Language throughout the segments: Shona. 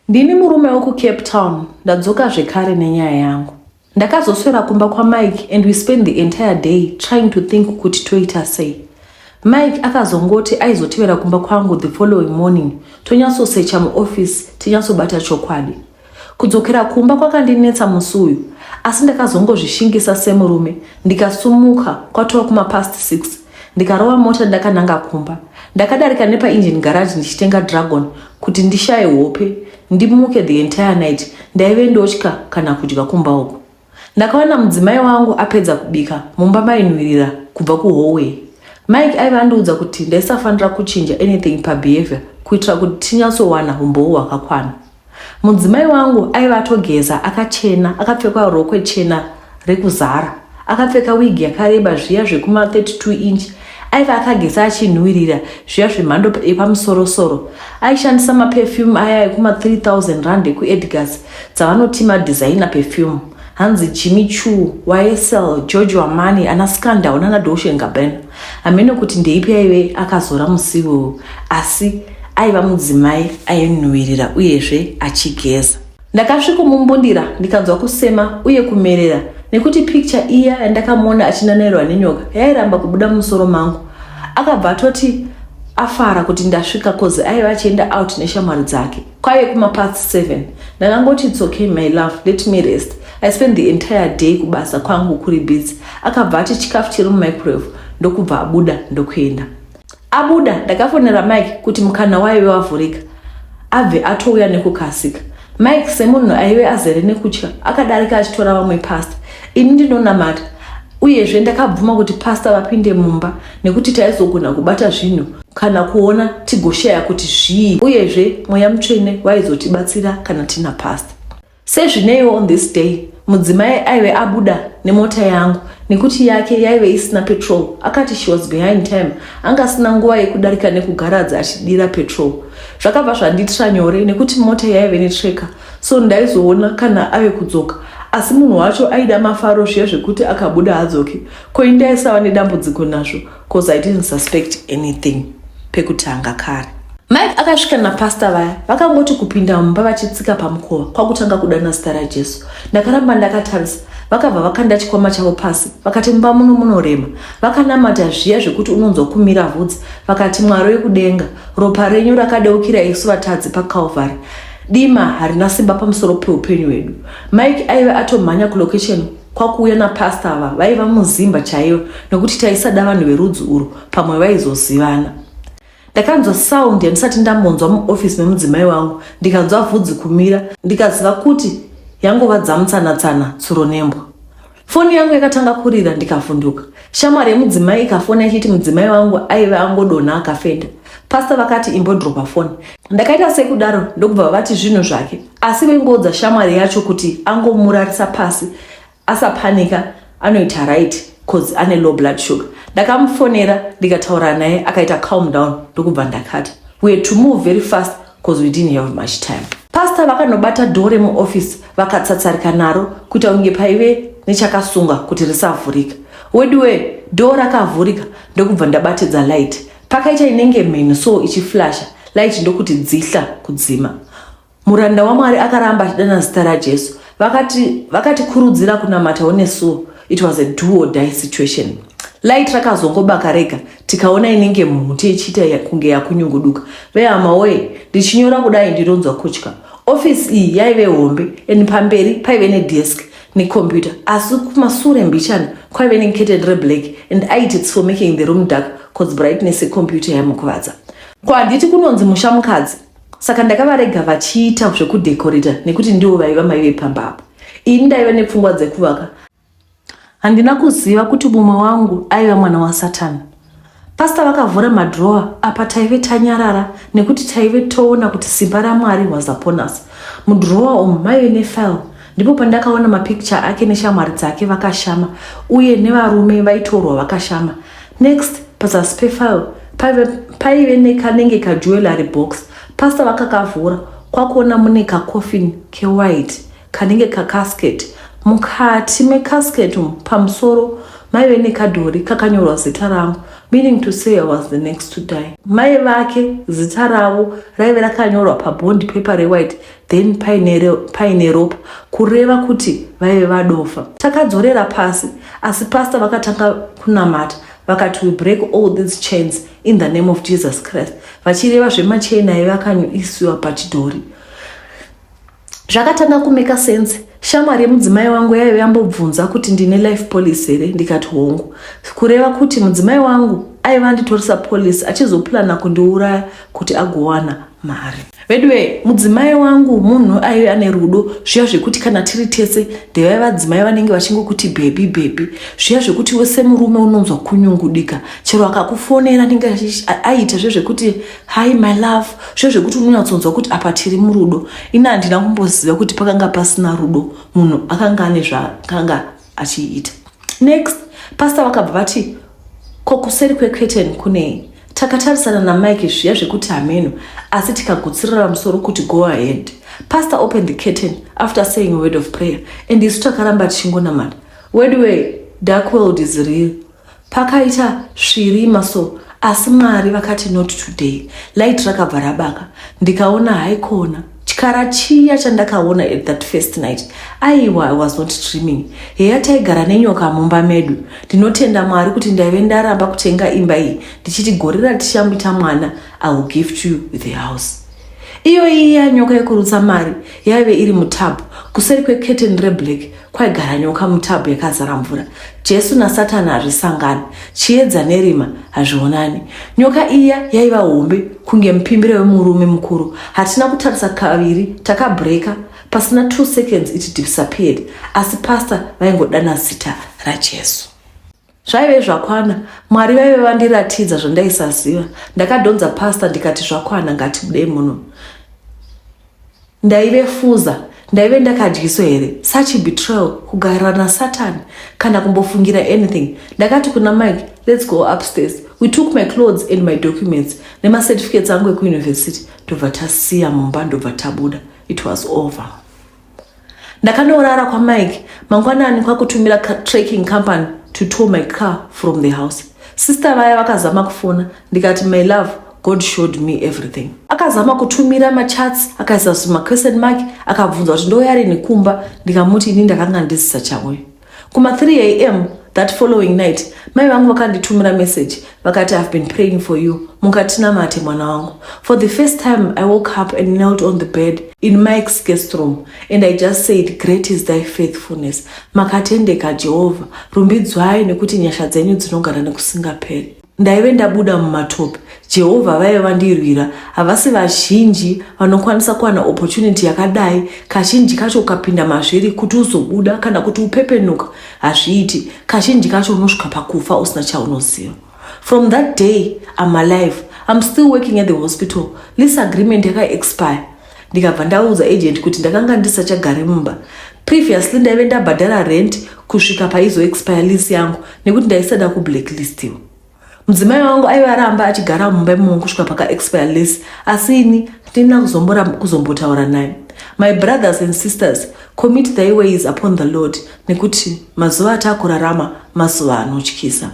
Ndini murume wekuCape Town, ndadzoka zvekare nenyaya yangu. Ndakazoswera kumba kwaMike and we spent the entire day trying to think kuti toita sei. Mike akazongoti aizotevera kumba kwangu the following morning tonyatsosecha muoffice tinyatsobata chokwadi. Kudzokera kumba kwakandinetsa musi uyu asi ndakazongozvishingisa semurume ndikasumuka kwatova kumapast 6 ndikarova mota ndakananga kumba. Ndakadarika nepaengine garage ndichitenga dragon kuti ndishaye hope ndimuke the entire night. Ndaive ndotya kana kudya kumba uku. Ndakawana mudzimai wangu apedza kubika mumba mainhuwirira kubva kuhallway. Mike aiva andiudza kuti ndaisafanira kuchinja anything pabehavior kuitira kuti tinyatsowana umbowo hwakakwana. Mudzimai wangu aiva atogeza akachena akapfeka rokwe chena rekuzara akapfeka wigi yakareba zviya zvekuma 32 inch. Aiva akageza achinhuwirira zviya zvemhando yepamusorosoro. Aishandisa maperfume aya ekuma 3000 rand ekuEdgars dzavanoti madesigner perfume. Hanzi Jimmy Choo, YSL, Giorgio Armani, ana Scandal nana Dolce Gabbana. Hameno kuti ndeipi aive akazora musi iwowo asi aiva mudzimai ainhuwirira uyezve achigeza. Ndakasvikomumbundira ndikanzwa kusema uye kumerera nekuti picture iya yandakamuona achinanairwa nenyoka yairamba kubuda mumusoro mangu. Akabva atoti afara kuti ndasvika cause aiva achienda out neshamwari dzake. Kwaive kuma past 7. Ndakangoti it's okay my love, let me rest. I spent the entire day kubasa kwangu kuri busy. Akabva ati chikafu chiri mumicrowave ndokubva abuda ndokuenda. Abuda ndakafonera Mike kuti mukana waive wavhurika abve atouya nekukasika. Mike semunhu aive azere nekutya akadarika achitora vamwe pastor. Ini ndinonamata uyezve ndakabvuma kuti pastor vapinde mumba nekuti taizogona kubata zvinhu kana kuona tigoshaya kuti zvii, uyezve mweya mutsvene waizotibatsira kana tina pastor. Sezvineiwo on this day mudzimai aive abuda nemota yangu nekuti yake yaive isina petrol. Akati she was behind time, anga asina nguva yekudarika nekugaradza achidira petrol. Zvakabva zvandiitira nyore nekuti mota yaive netracker, so ndaizoona kana ave kudzoka. Asi munhu wacho aida mafaro zviya zvekuti akabuda hadzoki. Ko ini ndaisava nedambudziko nazvo cause I didn't suspect anything pekutanga kare. Mike akasvika napastor vaya vakangoti kupinda mumba vachitsika pamukova kwakutanga kudana zita raJesu. Ndakaramba ndakatarisa vakabva vakanda chikwama chavo pasi vakati mumba muno munorema. Vakanamata zviya zvekuti unonzwa kumira vhudzi vakati Mwari wekudenga ropa renyu rakadeukira isu vatadzi paCalvary. Dima harina simba pamusoro peupenyu hwedu. Mike aive atomhanya kulocation kwakuuya napastor ava vaiva muzimba chaiyo nekuti taisada vanhu verudzi urwu pamwe vaizozivana. Ndakanzwa sound yandisati ndambonzwa muoffice memudzimai wangu ndikanzwa vhudzi kumira ndikaziva kuti yangova dzamutsanatsana tsuro nembwa. Foni yangu yakatanga kurira ndikavhunduka. Shamwari yemudzimai ikafona ichiti mudzimai wangu aive angodonha akafenda. Pastor vakati imbodropa foni. Ndakaita sekudaro ndokubva vati zvinhu zvake asi vengoudza shamwari yacho kuti angomurarisa pasi asapanika anoita right cause ane low blood sugar. Ndakamufonera ndikataura naye akaita calm down ndokubva ndakata. We had to move very fast cause we didn't have much time. Pastor vakanobata door remuoffice vakatsatsarika naro kuita kunge paive nechakasunga kuti risavhurika. Weduwe door rakavhurika ndokubva ndabatidza light. Pakaita inenge mheni so ichiflasha light ndokuti dzihla kudzima. Muranda waMwari akaramba achidana zita raJesu. Vakati vakatikurudzira kunamatawo nesuwo. It was a do or die situation. Light rakazongobaka rega tikaona inenge mhuti ichiita kunge yakunyunguduka. Vehama woye ndichinyora kudai ndinonzwa kutya. Office iyi yaive hombe and pamberi paive nedesk necomputer asi kumasure mbichana kwaive necurtain reblack and aiti it's for making the room dark cause brightness yecomputer yaimukuvadza. Ko handiti kunonzi musha mukadzi? Saka ndakavarega vachiita zvekudecorata nekuti ndivo vaiva mai vepamba apa. Ini ndaiva nepfungwa dzekuvaka. Handina kuziva kuti mumwe wangu aiva mwana waSatan. Pastor vakavhura madrawer apa taive tanyarara nekuti taive toona kuti simba raMwari was upon us. Mudrawer umu maive nefile ndipo pandakaona mapicture ake neshamwari dzake vakashama uye nevarume vaitorwa vakashama. Next pazasi pefile paive, paive nekanenge kajewellery box. Pastor vakakavhura kwakuona mune kacoffin kewhite kanenge kacasket. Mukati mecasket umu pamusoro Maive nekadhori kakanyorwa zita rangu, meaning to say I was the next to die. Mai vake zita ravo raive rakanyorwa pabond paper rewhite, then paine ropa, kureva kuti vaive vadofa. Takadzorera pasi, asi pastor vakatanga kunamata vakati, "We break all these chains in the name of Jesus Christ," vachireva zvemachain aive akaisiwa pachidhori. Zvakatanga kumake sense. Shamwari yemudzimai wangu yaive yambobvunza kuti ndine life policy here, ndikati hongu, kureva kuti mudzimai wangu aiva anditoresa policy achizoplana kundiuraya kuti agowana mari. Veduwe, mudzimai wangu munhu aive ane rudo zviya zvekuti kana tiri tese ndevai vadzimai vanenge vachingokuti baby, baby, zviya zvekuti wese murume unonzwa kunyungudika chero akakufonera anenge aita zvezvekuti, "Hi my love," zviya zvekuti unonyatsonzwa kuti apa tiri murudo. Ini handina kumboziva kuti pakanga pasina rudo. Munhu akanga ane zvaakanga achiita. Next, pastor vakabva vati, "Ko kuseri kwecurtain kunei?" Takatarisana naMike zviya zvekuti hameno, asi tikagutsirira musoro kuti go ahead. Pastor opened the curtain after saying a word of prayer, and isu takaramba tichingonamata. Wedway, dark world is real. Pakaita svirima so, asi Mwari vakati, "Not today." Light rakabva rabaka, ndikaona haikona chikara chiya chandakaona at that first night. Aiwa, I was not dreaming. Heya, taigara nenyoka mumba medu. Ndinotenda Mwari kuti ndaive ndaramba kutenga imba iyi ndichiti gore ratichamuita mwana, I will gift you with a house. Iyo iya nyoka yekurutsa mari yaive iri mutub. Kuseri kwecurtain reblack kwaigara nyoka mutub yakazara mvura. Jesu naSatani hazvisangani, chiedza nerima hazvionani. Nyoka iya yaiva hombe kunge mupimbire wemurume mukuru. Hatina kutarisa kaviri, takabreka. Pasina 2 seconds it disappeared, asi pastor vaingodana zita raJesu. Zvaive zvakwana. Mwari vaive vandiratidza zvandaisaziva. Ndakadhonza pastor ndikati, "Zvakwana, ngatibudei muno." Ndaive fuza, ndaive ndakadyiswa here? Such betrayal, kugarira naSatani kana kumbofungira anything. Ndakati kuna Mike, "Let's go upstairs." We took my clothes and my documents nemacertificates angu ekuuniversity, ndobva tasiya mumba, ndobva tabuda. It was over. Ndakanorara kwaMike. Mangwanani kwakutumira tracking company to tow my car from the house. Sister vaya vakazama kufona, ndikati, "My love, God showed me everything." Akazama kutumira machats, akaisa zvimaquestion mark, akabvunza kuti ndouya rini kumba. Ndikamuti ini ndakanga ndisisachauya. Kuma3 am that following night, mai vangu vakanditumira message vakati, "I've been praying for you. Mungatinamate, mwana wangu." For the first time, I woke up and knelt on the bed in Mike's guest room and I just said, "Great is thy faithfulness. Makatendeka Jehovha, rumbidzwai nekuti nyasha dzenyu dzinogara nekusingaperi." Ndaive ndabuda mumatope. Jehovha vaive vandirwira. Havasi vazhinji vanokwanisa kuwana opportunity yakadai. Kazhinji kacho ukapinda mazviri, kuti uzobuda kana kuti upepenuka hazviiti. Kazhinji kacho unosvika pakufa usina chaunoziva. From that day I'm alive. I'm still working at the hospital. Lease agreement yakaexpire, ndikabva ndaudza agent kuti ndakanga ndisachagari mumba. Previously ndaive ndabhadhara rent kusvika paizoexpire lease yangu nekuti ndaisada kublacklist-iwa. Mudzimai wangu aiva aramba achigara mumba imomo kusvika pakaexpire lease, asi ini ndina kuzombotaura naye. My brothers and sisters, commit thy ways upon the Lord, nekuti mazuva atakurarama mazuva anotyisa.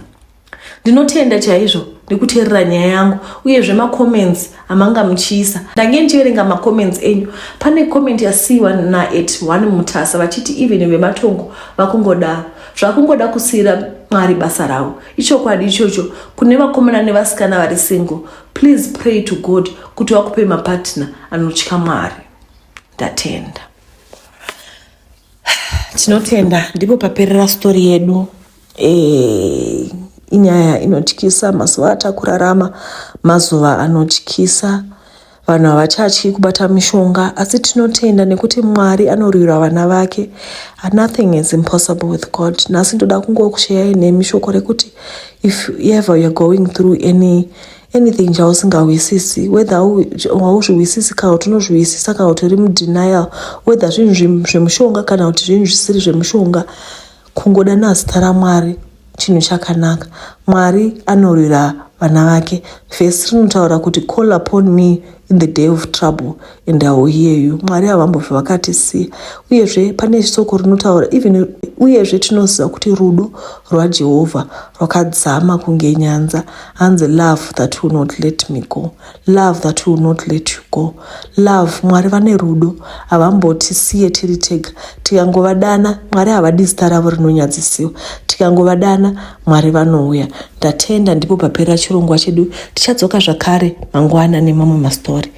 Ndinotenda chaizvo nekuteerera nyaya yangu, uyezve macomments amanga muchiisa. Ndange ndichiverenga macomments enyu. Pane comment yasiyiwa naat 1 Mutasa vachiti even vematongo vakungodaro, zvakungoda kusiyira Mwari basa ravo. Ichokwadi ichocho. Kune vakomana nevasikana vari single, please pray to God kuti vakupe mapartner anotya Mwari. Ndatenda. Tinotenda. Ndipo paperera story yedu. Inyaya inotyisa. Mazuva atakurarama mazuva anotyisa. Vanhu havachatyi kubata mishonga, asi tinotenda nekuti Mwari anorwira vana vake. Nothing is impossible with God. Nhasi ndoda kungokusheyai nemi shoko rekuti if ever you are going through anything chausingahwisisi, whether hauzvihwisisi kana kuti unozvihwisisa kana kuti uri mudenial, whether zvinhu zvemushonga kana kuti zvinhu zvisiri zvemushonga, kungoda nazita raMwari chinhu chakanaka. Mwari anorwira vana vake. Vhesi rinotaura kuti, "Call upon me in the day of trouble and I will hear you. Mwari havambofi vakatisiya. Uyezve pane shoko rinotaura even uyezve tinoziva kuti rudo rwaJehovha rwakadzama kunge nyanza. Hanzi love that will not let me go. Love that will not let you go. Love, Mwari vane rudo, havambotisiye tiri tega. Tikangovadana, Mwari havadi zita ravo rinonyadzisiwa. Tikangovadana, Mwari vanouya. Ndatenda, ndipo papera chirongwa chedu. Tichadzoka zvakare mangwana nemamwe mastori.